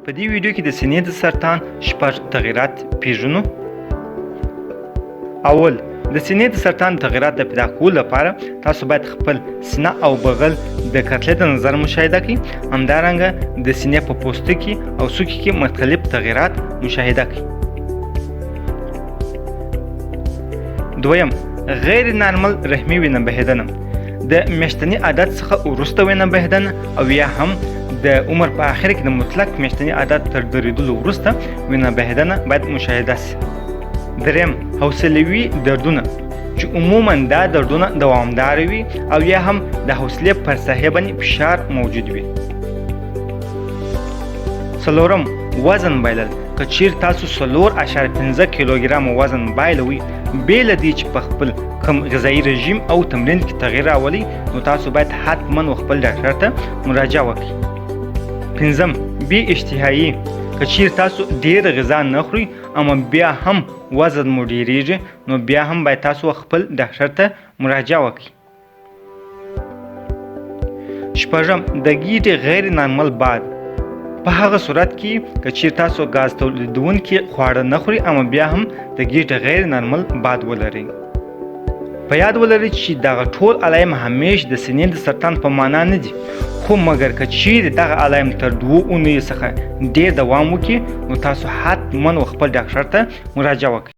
په دې ویډیو کې د سینې د سرطان شپږ تغیرات پیژنو. اول، د سینې د سرطان تغیرات د پیدا کولو لپاره تاسو باید خپل سینه او بغل د کتلې د نظر مشاهده کړئ. همدارنګه د سینې په پوستکي او سوکي کې مختلف تغیرات مشاهده کړئ. دویم، غیر نارمل رحمي وینه بهیدنه، د میاشتني عادت څخه وروسته وینه بهیدنه او یا هم د عمر په آخر کې د مطلق میاشتني عادت تر درېدلو وروسته وینه بهیدنه باید مشاهده شي. دریم، حوصلوي دردونه، چې عموما دا دردونه دوامدار وي او یا هم د حوصلې پر ساحې باندې فشار موجود وي. څلورم، وزن بایلل، که چیرې تاسو 4.5 کیلوګرام وزن بایلوئ بې له دې چې په خپل کوم غذایي رژیم او تمرین کې تغییر راولئ، نو تاسو باید حتما و خپل ډاکټر ته مراجعه وکړئ. پنځم، بې اشتهایی، که چیرې تاسو ډېره غذا نه خورئ اما بیا هم وزن مو ډېرېږي، نو بیا هم باید تاسو خپل ډاکټر ته مراجعه وکړئ. شپږم، د ګیډې غیر نارمل باد، په هغه صورت کې که چیرې تاسو ګاز تولیدونکي خواړه نه خورئ اما بیا هم د ګیډې غیر نارمل باد ولرئ. په یاد ولرئ چې دغه ټول علایم همیش د سینې د سرطان په معنا نه دي، خو مګر که چیرې دغه علایم تر 2 اونیو څخه ډیر دوام وکړي، نو تاسو حتما و خپل ډاکټر ته مراجعه وکړئ.